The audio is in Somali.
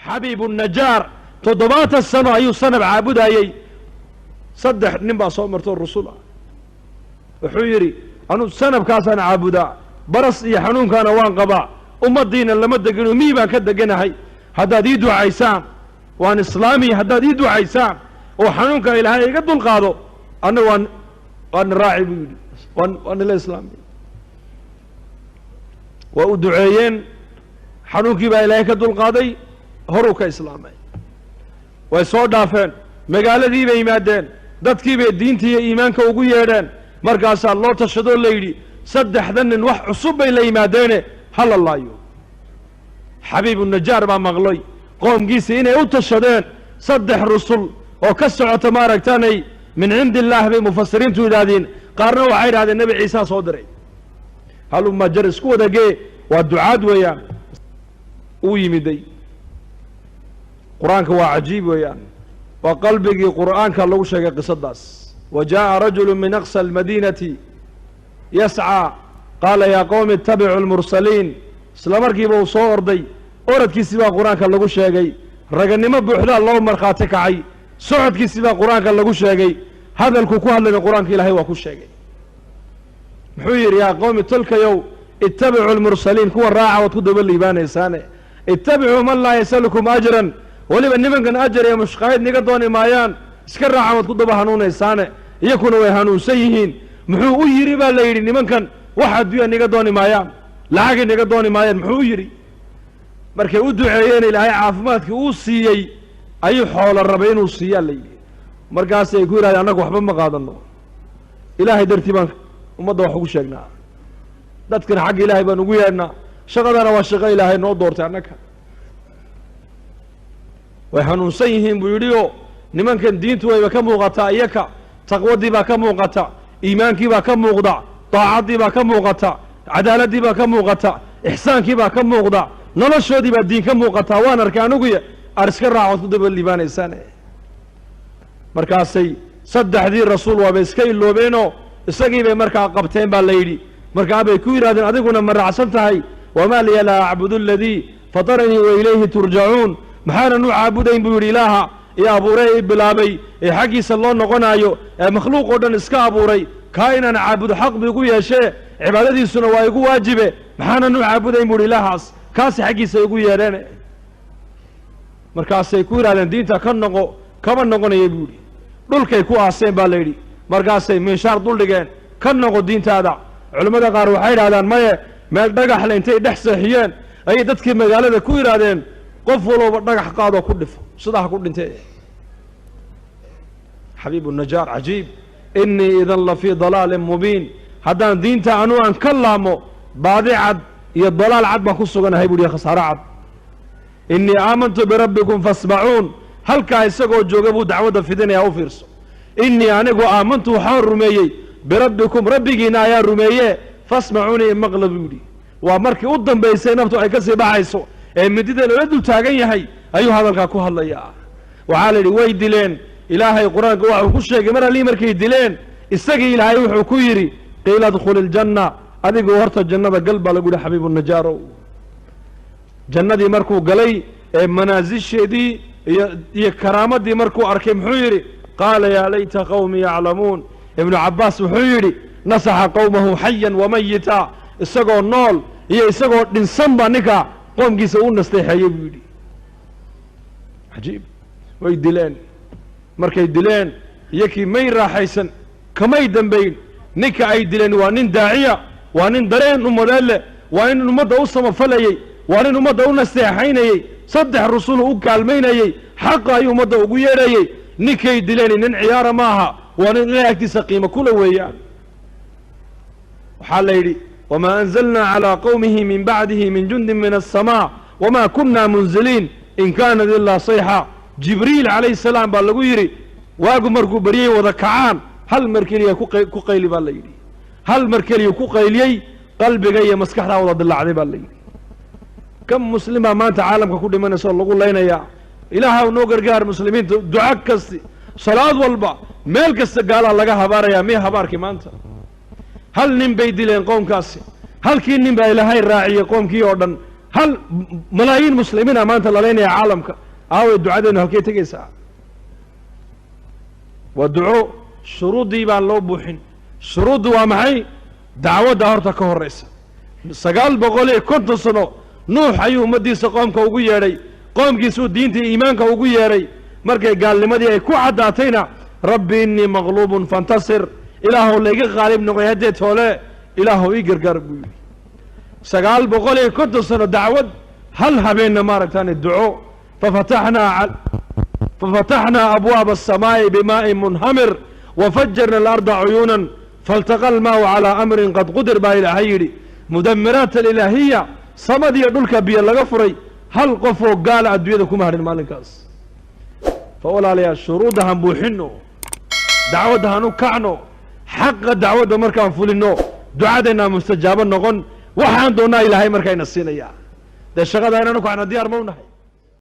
Xabiibu Najaar 70 sano ayuu sanab caabudayey. Saddex nin baa soo martoo rusul ah. Wuxuu yidhi, anuu sanabkaasaan caabudaa, baras iyo xanuunkaana waan qabaa, ummaddiina lama degino, miyi baan ka deganahay. Haddaad ii ducaysaan waan islaamiya, haddaad ii ducaysaan oo xanuunka Ilaahay iga dulqaado, anna waan raaci, buu yidhi, waan ila islaamiya. Waa u duceeyeen, xanuunkii baa Ilaahay ka dulqaaday, horuu ka islaamay. Way soo dhaafeen, magaaladii bay yimaadeen, dadkii bay diintii iyo iimaanka ugu yeedheen. Markaasaa loo tashadoo la yidhi, saddexda nin wax cusub bay la yimaadeene, ha la laayo. Xabiibu Najaar baa maqlay qoomkiisii inay u tashadeen saddex rusul oo ka socota maaragtaanay min cindi illaah bay mufasiriintu yidhaahdeen. Qaarna waxay yidhahdeen Nebi Ciisaa soo diray. Haluma jar isku wadagee, waa ducaad weeyaan. Uu yimiday. Qur-aanka waa cajiib weeyaan, waa qalbigii qur'aanka lagu sheegay qisadaas. Wa jaaءa rajulu min aqsى almadiinati yascىa, qaala yaa qowmi ittabicuu lmursaliin. Isla markiiba uu soo orday, oradkiisii baa qur-aanka lagu sheegay. Raganimo buuxdaa loo markhaati kacay. Socodkiisii baa qur-aanka lagu sheegay. Hadalku ku hadlayna qur-aanka Ilaahay waa ku sheegay. Muxuu yidhi? Yaa qowmi, tolkayow, ittabicuu lmursaliin, kuwa raaca, waad ku daba liibaanaysaane. Ittabicuu man laa yasalukum ajran, weliba nimankan ajar iyo mushqaayad niga dooni maayaan, iska raaca, waad ku daba hanuunaysaane. Iyakuna way hanuunsan yihiin. Muxuu u yidhi baa la yidhi, nimankan wax adduunya niga dooni maayaan, lacagay niga dooni maayaan, muxuu u yidhi? Markay u duceeyeen, Ilaahay caafimaadkii uu siiyey, ayuu xoolo rabay inuu siiyaa la yidhi. Markaasay ku yidhahdeen, annagu waxba ma qaadano, Ilaahay dartii baan ummadda wax ugu sheegnaa, dadkana xagga Ilaahay baan ugu yeedhnaa, shaqadana waa shaqo Ilaahay noo doortay annaka. Way hanuunsan yihiin, buu yidhi, oo nimankan diintu wayba ka muuqataa, iyaka taqwadii baa ka muuqata, iimaankii baa ka muuqda, daacaddii baa ka muuqata, cadaaladdii baa ka muuqata, ixsaankii baa ka muuqda, noloshoodii baa diin ka muuqataa. Waan arkay aniguya, aar iska raacood ku daba liibaanaysaan. Markaasay saddexdii rasuul waaba iska iloobeenoo isagii bay markaa qabteen, baa la yidhi. Markaa bay ku yidhahdeen, adiguna ma raacsan tahay? Wamaa liya laa acbudu aladii fataranii wa ilayhi turjacuun. Maxaanan u caabudayn, buu yidhi, Ilaaha i abuuray, i bilaabay, ee xaggiisa loo noqonaayo, ee makhluuq oo dhan iska abuuray? Kaa inaan caabudo xaq bu igu yeeshee, cibaadadiisuna waa igu waajibe. Maxaanan u caabudayn, bu yidhi, Ilaahaas kaasi xaggiisa igu yeedheen? Markaasay ku yidhahdeen, diinta ka noqo. Kama noqonaya, buu yidhi. Dhulkay ku aaseen, baa la yidhi. Markaasay minshaar duldhigeen, ka noqo diintaada. Culimmada qaar waxay yidhahdaan, maye, meel dhagaxle intay dhex seexiyeen ayay dadkii magaalada ku yidhaahdeen, qof walooba dhagax qaadoo ku dhifo, sidaa ha ku dhintee. Xabiibu Najaar cajiib. Inii idan la fii dalaalin mubiin. Haddaan diinta anuu aan ka laamo, baadi cad iyo dalaal cad baan ku suganahay, buu yihi, khasaaro cad. Inii aamantu birabbikum fasmacuun. Halkaa isagoo jooga buu dacwadda fidinayaa, u fiirso. Inii anigu aamantu, waxaan rumeeyey, birabbikum, rabbigiina ayaan rumeeye, fasmacuuni, imaqla, buu yidhi. Waa markii u dambaysay naftu ay ka sii baxayso ee midida loola dul taagan yahay ayuu hadalkaa ku hadlayaa. Waxaa la yidhi way dileen. Ilaahay qur-aanka waxuu ku sheegay, mar allii markay dileen, isagii Ilaahay wuxuu ku yidhi, qiila adkhuli iljanna, adigu horta jannada gal, baa lagu yihi. Xabiibu Najaarow jannadii markuu galay ee manaasisheedii iyo karaamadii markuu arkay, muxuu yidhi? Qaala yaa layta qawmii yaclamuun. Ibnu Cabbaas wuxuu yidhi, nasaxa qowmahu xayan wamayita, isagoo nool iyo isagoo dhinsan baa ninka qoomkiisa u nasteexeeyey, buu yidhi. Cajiib. Way dileen. Markay dileen, iyakii may raaxaysan, kamay dambayn. Ninka ay dileen waa nin daaciya, waa nin dareen ummadeed leh, waa nin ummadda u samafalayey, waa nin ummadda u nasteexaynayey, saddex rusulu u kaalmaynayey, xaqa ayuu ummadda ugu yeedhayey. Ninkay dileen nin ciyaara ma aha, waa nin Ilahay agtiisa qiimo kula weeyaan. Waxaa la yidhi, wamaa anzalnaa calaa qowmihi min bacdihi min jundin min aلsamaa wamaa kunna munziliin in kaanat ilaa sayxa. Jibriil calayhi salaam baa lagu yidhi, waagu markuu baryey wada kacaan, hal mar keliya ku qayli, baa la yidhi. Hal mar keliya ku qayliyey, qalbiga iyo maskaxdaa wada dilaacday, baa la yidhi. Kam muslim baa maanta caalamka ku dhimanaysa oo lagu laynayaa? Ilaaha noo gargaar muslimiinta. Duco kasti, salaad walba, meel kasta gaalaa laga habaarayaa. Miya habaarkii maanta? Hal nin bay dileen qoomkaasi, halkii nin baa Ilaahay raaciyey qoomkii oo dhan. Hal malaayiin muslimiina maanta lalaynaya caalamka. Aaway ducadeennu? Halkay tegaysaa? Waa duco shuruuddii baan loo buuxin. Shuruuddu waa maxay? Dacwadda horta ka horraysa. 950 sano Nuux ayuu ummaddiisa qoomka ugu yeedhay, qoomkiisuu diintii iimaanka ugu yeedhay. Markay gaalnimadii ay ku caddaatayna, "Rabbi innii maqluubun fantasir", Ilaahow layga qaalib noqoy haddee toole, Ilaahow ii gargaar buu yidhi. 950 sano dacwad, hal habeenna maaragtaani duco. Fafataxnaa abwaaba aلsamaa'i bimaa'in munhamir wafajarna alarda cuyuunan faltaqa almaau calaa amrin qad qudir, baa Ilaahay yidhi. Mudamiraat alilaahiya, samadiiyo dhulka biyo laga furay, hal qof oo gaala adduunyada kuma hadhin maalinkaas. Fa walaalayaal, shuruudda han buuxinno, dacwadda han u kacno. Xaqa dacwadda markaan fulinno, ducadeennaa mustajaabo noqon. Waxaan doonnaa Ilaahay markayna siinayaa. Dee shaqada inaan u kacno diyaar ma u nahay?